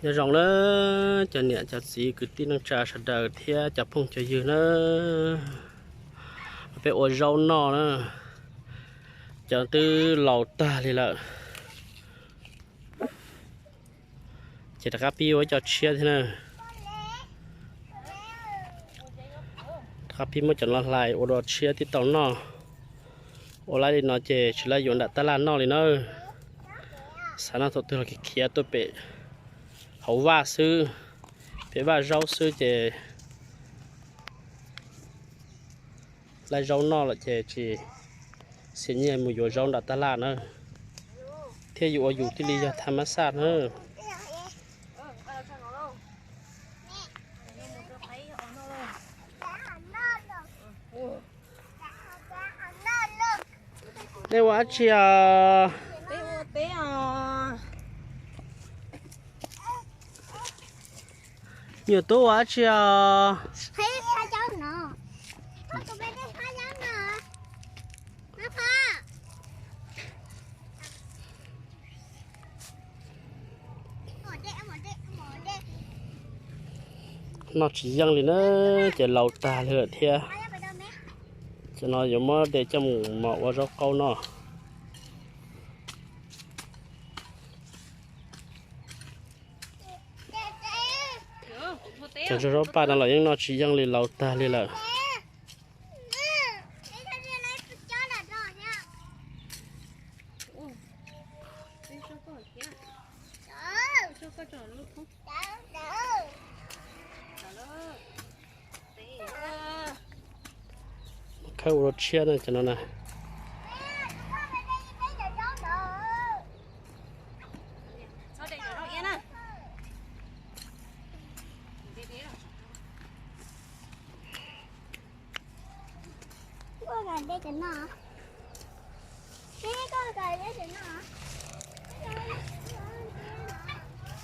Nyob zoo na, cov niam cov txiv kwv tij neej tsa sawv daws thiab cov phooj cov ywg na, peb ua zaub noj na, cov twb laus tag li lawm. Ces rov qab pib ua ib co tshiab thiab na. Rov qab pib muab cov no hlais ua dua tshiab tib tau noj. Ua lawm li no ces tsis lawv yuav nram tab laj noj li na. Xav noj thaum twg los khiav tuaj pem hauv vaj xwb, pem vaj zaub xwb ces lawv zaub noj lawm ces tsis xiam nyiaj mus yuav zaub nram tab laj na. Thiab yus ua yus thiaj li yog tham mas xaj na. Nej ua dab tsi os? Nyuam tub ua dab tsi os? Noj tsis yeej li na, ces laus tag li lawm thiab. Cov no yuav muab de coj mus mos ua zaub qaub noj. Cov zaub paj no los yeej noj tsis yeej li, laus tag li lawm. Khawb ua rau tshiab na cov no na.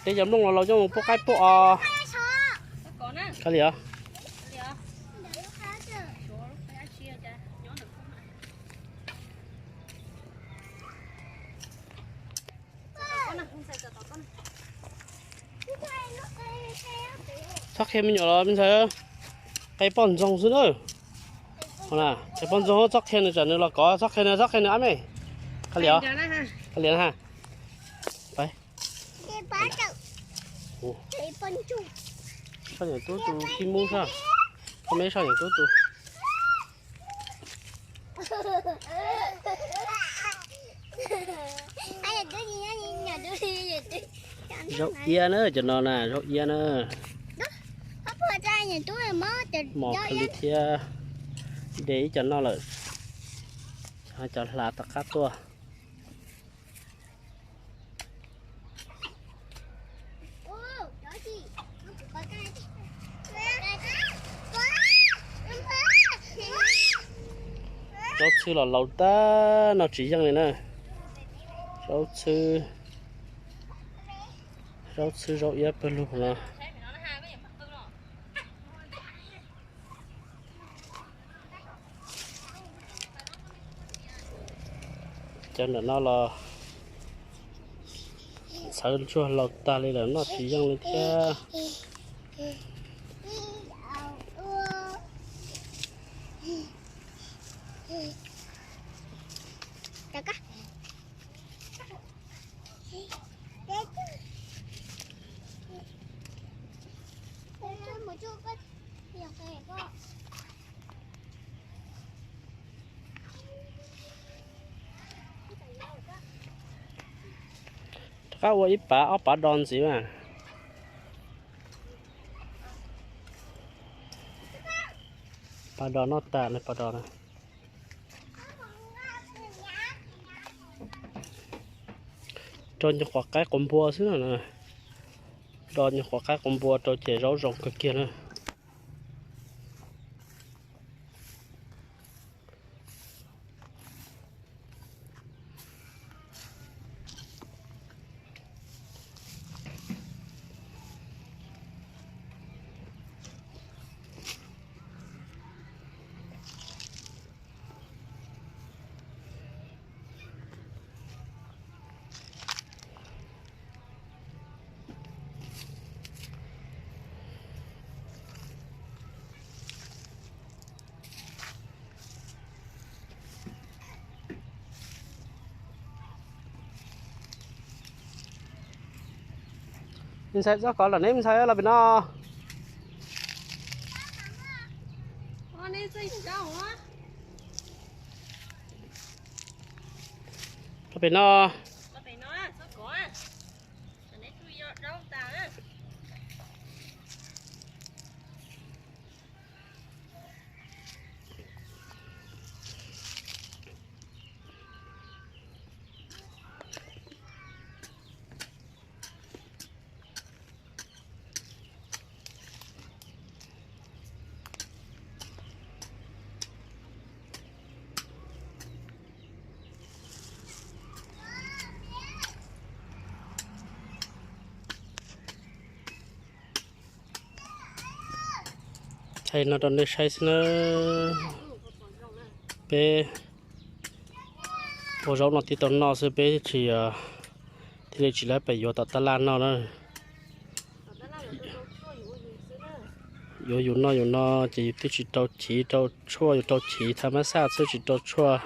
Tej cov nplooj los laus coj mus pub qaib pub os. Qhov li os. Txhob qhia me nyuam los me ntxhais, qe poj ntxoog xwb na. Qe poj ntxoog txhob qhia nws, tsam nws los kov, txhob qhia nws, txhob qhia nws ab me. Qhov li os, qhov li na ha. Pais. Soj nyam tub tus tib mub soj, koj me soj nyam tub tus. Zaub iab na, cov no na, zaub iab na. Mos kawg li thiab, de ib co noj lawm, cov hla tom qab tuaj. Zaub txhwb los laus tag, noj tsis yeej li na. Zaub txhwb, zaub txhwb zaub iab pawg lug no. Cov nram no los ntxhawv ntsuag laus tag li lawm, noj tsis yeej li thiab. Rov qab ua ib pav ob pav do ntxiv mas. Pav do noj tas na, pav do na. Rau nyuag quav qaib quav npua xwb na. Do nyuag quav qaib quav npua rau ces zaub zoo kawg kiag na. Ntxhais txob kov los neb ntxhais los pem no. Los pem no. Thaij no rau nej saib xwb na. Peb ua zaub no tib tau noj xwb, peb tsis, thiaj li tsis lawv pem yuav tom tab laj noj na. Yuav yus noj yus no ces yus twb tsis rau chiv rau tshuaj, yus rau chiv tha mab xaj xwb tsis rau tshuaj.